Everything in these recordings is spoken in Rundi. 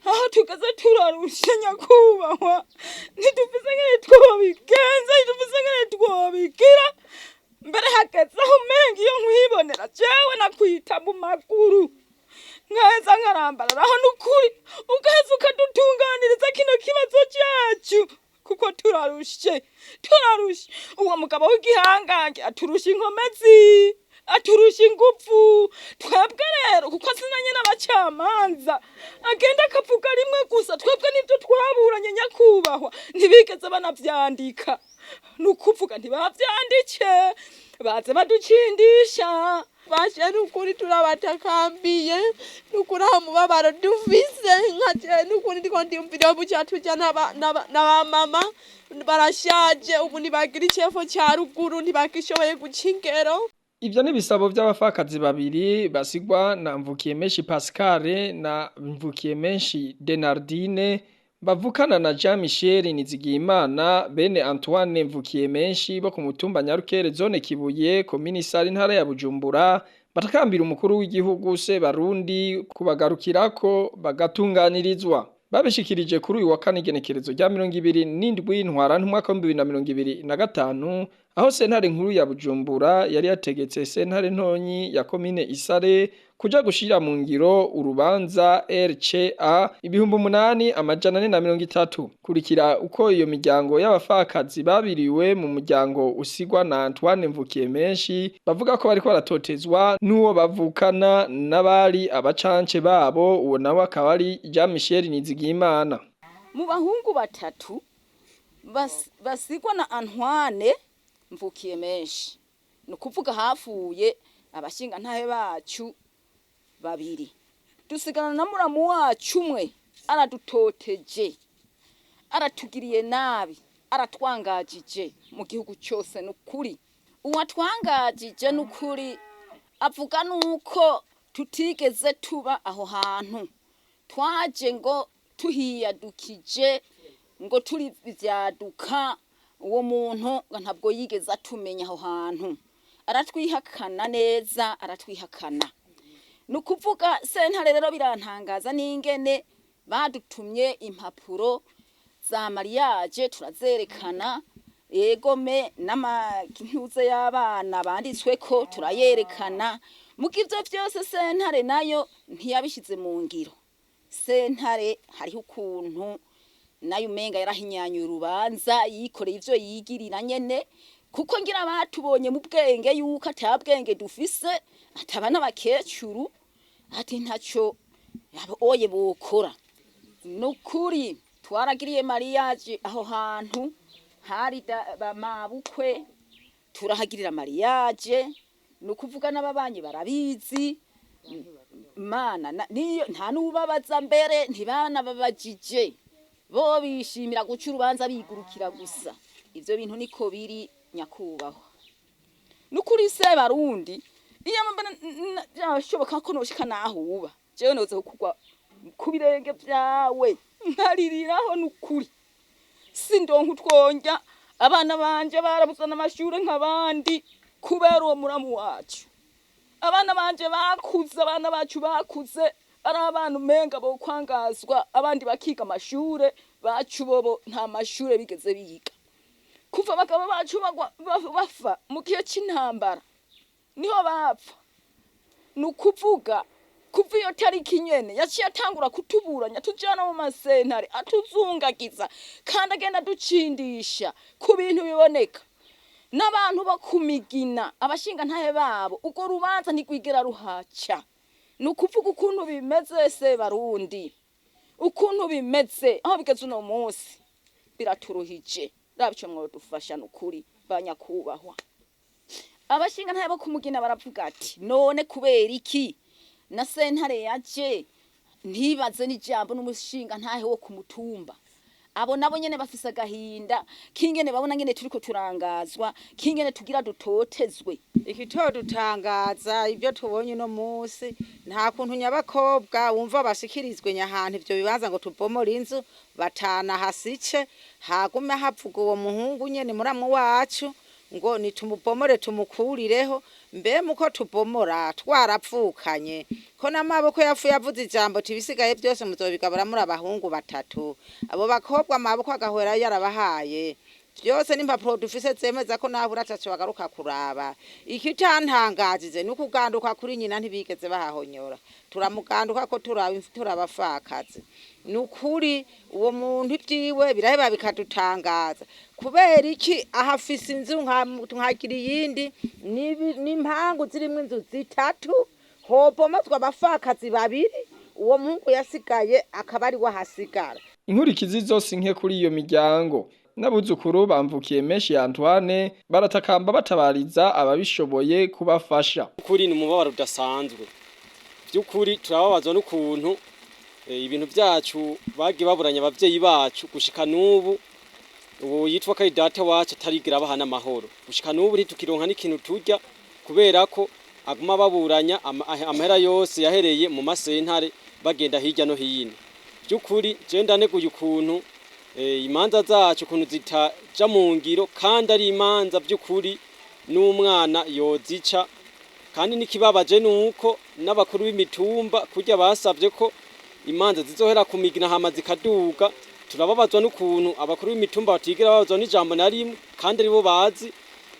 Aho tugeze turarushe, nyakubahwa. Ntidufise ngene twobigenza, ntidufise ngene twobigira. Mbere hageze aho umenga iyo nkwibonera jewe nakwita mu maguru, nkaheza nkarambararaho. N'ukuri ugaheza ukadutunganiriza kino kibazo cyacu, kuko turarushe, turarushe. Uwo mugabo w'igihangange aturusha inkomezi, aturusha ingufu. Twebwe rero, kuko sinanye n'abacamanza, agenda akavuga rimwe gusa. Twebwe nibyo twaburanye, nyakubahwa, ntibigeze banavyandika. Ni ukuvuga ntibavyandike, baze baducindisha. Bashe, nukuri turabatakambiye, nukuri aho mubabaro dufise nka je, nukuri ndiko ndiyumvira buca tuja n'abamama barashaje ubu, ntibagira icefo ca ruguru, ntibakishoboye guca ingero. Ivyo ni ibisabo vy'abapfakazi babiri basigwa na Mvukiyemenshi Pascal na Mvukiyemenshi Denardine, bavukana na Jean Michel Nizigiyimana, bene Antoine Mvukiyemenshi, bo ku mutumba Nyarukere, zone Kibuye, komine Isare, intara ya Bujumbura, batakambira umukuru w'igihugu se Barundi kubagarukirako bagatunganirizwa. Babishikirije kuri uyu wa kane, igenekerezo rya 27 Ntwarante umwaka w'2025, aho sentare nkuru ya Bujumbura yari yategetse sentare ntonyi ya komine Isare kuja gushira mu ngiro urubanza RCA 8430. Kurikira uko iyo miryango y'abapfakazi babiriwe mu muryango usigwa na Antoine Mvukiyemenshi bavuga ko bariko baratotezwa n'uwo bavukana n'abari abacance babo, uwo nawe akaba ari Jean Michel Nizigiyimana. Mu bahungu batatu basigwa na Antoine Mvukiye menshi, ni ukuvuga hafuye abashingantahe bacu babiri, dusigana na muramu wacu umwe. Aradutoteje, aratugiriye nabi, aratwangajije mu gihugu cyose. Ni ukuri uwatwangajije, ni ukuri avuga nuko tutigeze tuba aho hantu, twaje ngo tuhiyadukije, ngo turi vyaduka. Uwo muntu ngo ntabwo yigeze atumenya aho hantu, aratwihakana neza, aratwihakana. Ni ukuvuga sentare rero birantangaza n'ingene badutumye impapuro za mariage, turazerekana, yegome n'amantuze y'abana banditsweko turayerekana. Muga ivyo vyose sentare nayo ntiyabishize mu ngiro. Sentare hariho ukuntu nayo umenga yarahinyanyuye urubanza, yikoreye ivyo yigirira nyene, kuko ngira batubonye mu bwenge yuko ata bwenge dufise, ataba n'abakecuru, ati ntaco abo oye bokora. Nukuri twaragiriye mariage aho hantu hari mabukwe, turahagirira mariage. Ni ukuvuga n'ababanyi barabizi. Mana niyo nta n'ubabaza, mbere ntibanababajije, bo bishimira guca urubanza bigurukira gusa. Ivyo bintu niko biri, nyakubahwa. Nukuri se Barundi, iyo mbona byashoboka ko noshika naho uba, jewe noze kugwa ku birenge vyawe nkaririraho. Nukuri sindonka utwonja, abana banje barabuze n'amashure nk'abandi kubera uwo muramu wacu. Abana banje bakuze, abana bacu bakuze ari abana umenga bo kwangazwa, abandi bakiga amashure, bacu bobo nta mashure bigeze biga kuva abagabo bacu bagwa bafa mu gihe c'intambara, niho bapfa. Ni ukuvuga kuva iyo tariki nyene yaciye atangura kutuburanya, tujana mu masentare, atuzungagiza kandi agenda aducindisha ku bintu biboneka n'abantu bo kumigina, abashingantahe babo. Urwo rubanza ntirwigera ruhaca. Ni ukuvuga ukuntu bimeze se Barundi, ukuntu bimeze aho bigeze uno munsi biraturuhije. Raba ico mwadufasha, nukuri banyakubahwa. Abashingantahe bo kumugina baravuga ati: "None kubera iki na sentare yaje ntibaze n'ijambo n'umushingantahe wo kumutumba?" Abo nabo nyene bafise agahinda k'ingene babona ngene turiko turangazwa, k'ingene tugira dutotezwe. Ikitodutangaza ibyo tubonye uno munsi, nta kuntu nyabakobwa wumva bashikirizwe nyahantu ivyo bibanza ngo tubomore inzu batana hasice, hagume havuga uwo muhungu nyene muramu wacu ngo nitumubomore, tumukurireho. Mbe muko tubomora twarapfukanye, ko n'amaboko yapfuye avuze ijambo tibisigaye byose muzobigabura muri abahungu batatu, abo bakobwa amaboko agahwera yarabahaye byose n'impapuro dufise zemeza ko naho urataco bagaruka kuraba. Ikitantangazize ni ukuganduka kuri nyina, ntibigeze bahahonyora, turamuganduka ko turabafakazi. Ni ukuri uwo muntu ibyiwe biraheba bikadutangaza. Kubera iki ahafise inzu nkagira iyindi n'impangu zirimwo inzu zitatu, hobomozwa abafakazi babiri, uwo muhungu yasigaye akaba ari we ahasigara. Inkurikizi zose nke kuri iyo miryango. N'abuzukuru bamvukiye menshi ya Antoine baratakamba batabariza ababishoboye kubafasha. Ukuri ni umubabaro udasanzwe. By'ukuri turababazwa n'ukuntu ibintu byacu bagiye baburanya abavyeyi bacu gushika n'ubu, ubu yitwa ko ari data wacu atarigira abahana amahoro. Gushika n'ubu ntitukironka n'ikintu turya kubera ko aguma baburanya amahera yose yahereye mu masentare bagenda hirya no hino. By'ukuri je ndaneguye ukuntu imanza zacu ukuntu zitaja mu ngiro, kandi ari imanza by'ukuri n'umwana yozica. Kandi n'ikibabaje nuko n'abakuru b'imitumba kurya basavye ko imanza zizohera ku migina hama zikaduga, turababazwa n'ukuntu abakuru b'imitumba batigera babazwa n'ijambo na rimwe, kandi aribo bazi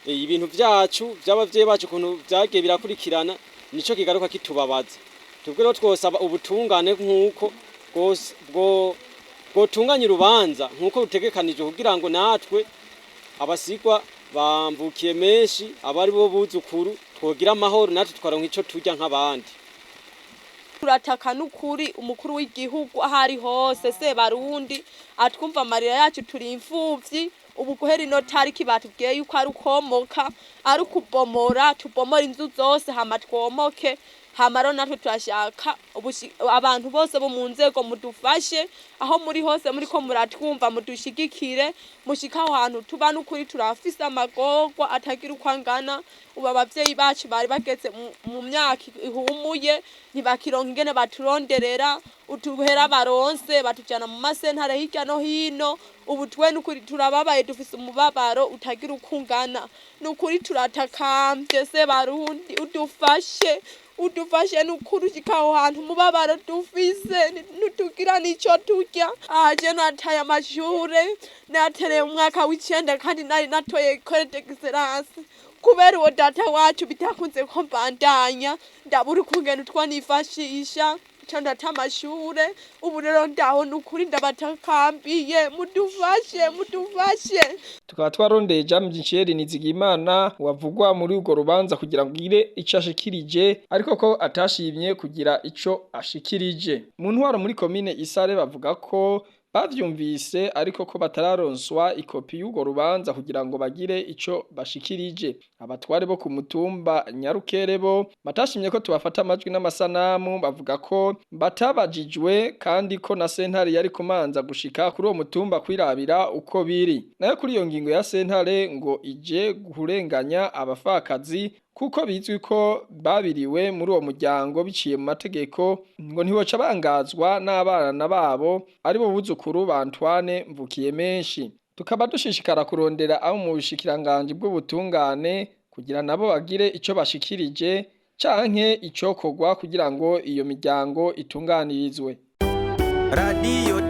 ibintu vyacu vy'abavyeyi bacu ukuntu vyagiye birakurikirana. Nico kigaruka kitubabaza. Twebwe rero twosaba ubutungane nk'uko bwo bwotunganya urubanza nk'uko rutegekanijwe, kugira ngo natwe abasigwa bamvukiye menshi abari bo buzukuru twogira amahoro, natwe tukaronka ico turya nk'abandi. Turataka n'ukuri umukuru w'igihugu aho ari hose, se barundi atwumva amarira yacu. Turi imfuvyi. Ubu guhera ino tariki batubwiye yuko ari ukomoka, ari ukubomora, tubomora inzu zose hama twomoke. Hama rero natwe turashaka abantu bose bo mu nzego mudufashe, aho muri hose muriko muratwumva, mudushigikire mushike aho hantu tuba. N'ukuri turafise amagorwa atagira uko angana. Ubu abavyeyi bacu bari bageze mu myaka ihumuye, ntibakironka ingene baturonderera utuhera baronse, batujana mu masentare hirya no hino. Ubu twe n'ukuri turababaye, dufise umubabaro utagira uko ungana. N'ukuri turatakambye, se barundi udufashe, udufashe n'ukuri ushika aho hantu. Umubabaro dufise, ntitugira n'ico turya. Aje nataye amashure, natereye umwaka w'icenda kandi nari natoye école d'excellence. Kubera uwo data wacu bitakunze ko mbandanya, ndabura ukungene utwo nifashisha, nca ndata amashure. Ubu rero ndaho, n'ukuri ndabatakambiye, mudufashe, mudufashe. Tukaba twarondeye Jean Michel Nizigimana wavugwa muri urwo rubanza kugira ngo agire ico ashikirije, ariko ko atashimye kugira ico ashikirije. Mu ntwaro muri komine Isare bavuga ko bavyumvise, ariko ko batararonswa ikopi y'urwo rubanza kugira ngo bagire ico bashikirije. Abatware bo ku mutumba Nyarukere bo batashimye ko tubafata amajwi n'amasanamu, bavuga ko batabajijwe kandi ko na sentare yari kumanza gushika kuri uwo mutumba kwirabira uko biri. Nayo kuri iyo ngingo ya sentare ngo ije kurenganya abafakazi, kuko bizwi ko babiriwe muri uwo muryango biciye mu mategeko, ngo ntiboca bangazwa n'abana babo aribo buzukuru ba Antoine Mvukiye menshi. Tukaba dushishikara kurondera abo mu bushikiranganji bw'ubutungane kugira nabo bagire ico bashikirije canke icokorwa kugira ngo iyo miryango itunganirizwe. Radiyo.